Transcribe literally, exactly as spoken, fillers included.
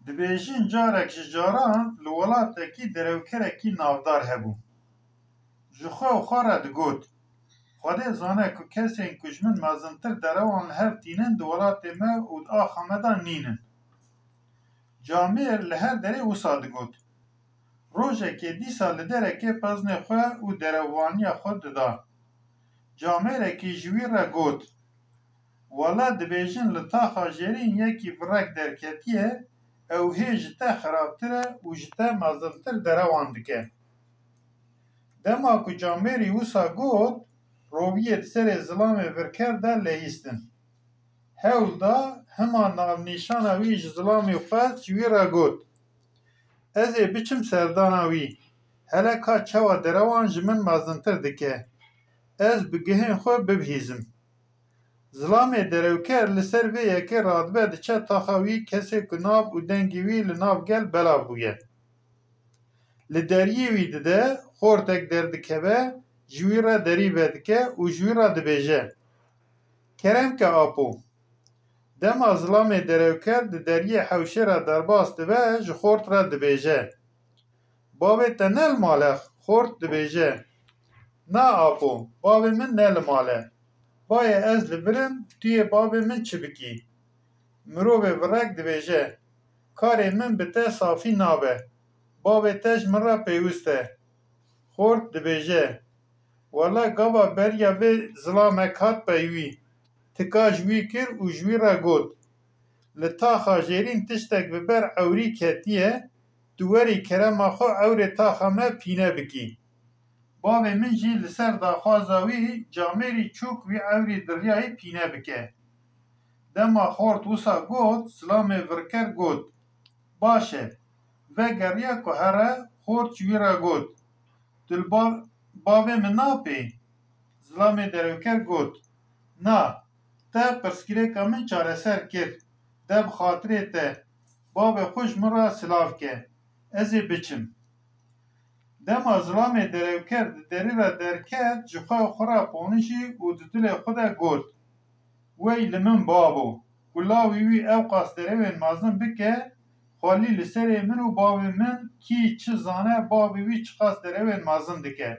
Dibêjin carek ji caran li welatekî derewkerekî navdar hebû. Ji xwe û xwe re digot, Xwedê zane ku kesên ku ji min mezintir derewan li hev tînin di welatê me û di axa me de nînin. Camêr li her derê wisa digot. Rojekê dîsa li derekê peznê xwe û derewaniya xwe dida. Camêrekî ji wî re got, Wele dibêjin li taxa jêrîn yekî virek derketiye, ew hê ji te xirabtir e û ji te mezintir derewan dike. Dema ku camêrî wisa got, roviyê di serê zilamê virker de leyîstin. Hewl da hima navnîşana wî ji zilamê xwest ji wî re got, Ez ê biçim serdana wî, hele ka çawa derewan ji min mezintir dike. Ez bi guhên xwe bibihîzim. Zilamê derewker li ser vê yekê radibe diçe taxa wî, kesê ku nav û dengê wî li nav gel belav bûye. Li deriyê wî dide, xortek derdikeve, ji wî re derî vedike û ji wî re dibêje, Kerem ke apo. Dema zilamê derewker di deriyê hewşê re derbas dibe, ji xort re dibêje, Bavê te ne li mal e? Xort dibêje, Na apo, bavê min ne li mal e. Baye ez li vir im, tu yê bavê min çi bikî? Mirovê virek dibêje, Karê min bi te safî nabe. Bavê te ji min re pêwist e. Xort dibêje, Wele gava beriya vê zilamek hat pey wî, tika ji wî kir û ji wî re got, Li taxa jêrîn tiştek bi ber ewrî ketiye, tu werî kerema xwe ewrê taxa me pîne bikî. Bavê min jî li ser daxwaza wî camêrî çûk wî ewrî diriyayî pîne bike. Dema xort wisa got, zilamê virker got, Baş e. Vegeriya ku here, xort ji wî re got, Tu li ba-, bavê min napê? Zilamê derewker got, Na, te pirsgirêka min çareser kir. De bi xatirê te, bavê xwe ji min re silav ke. Ez ê biçim. Dema zilamê derewker di derî re derket, ji xwe û xwe re ponijî û di dilê xwe de got, Wey li min bavo, ku lawî wî ewqas derewên mezin bike, xwelî li serê min û bavê min, kî çi zane bavê wî çiqas derewên mezin dike.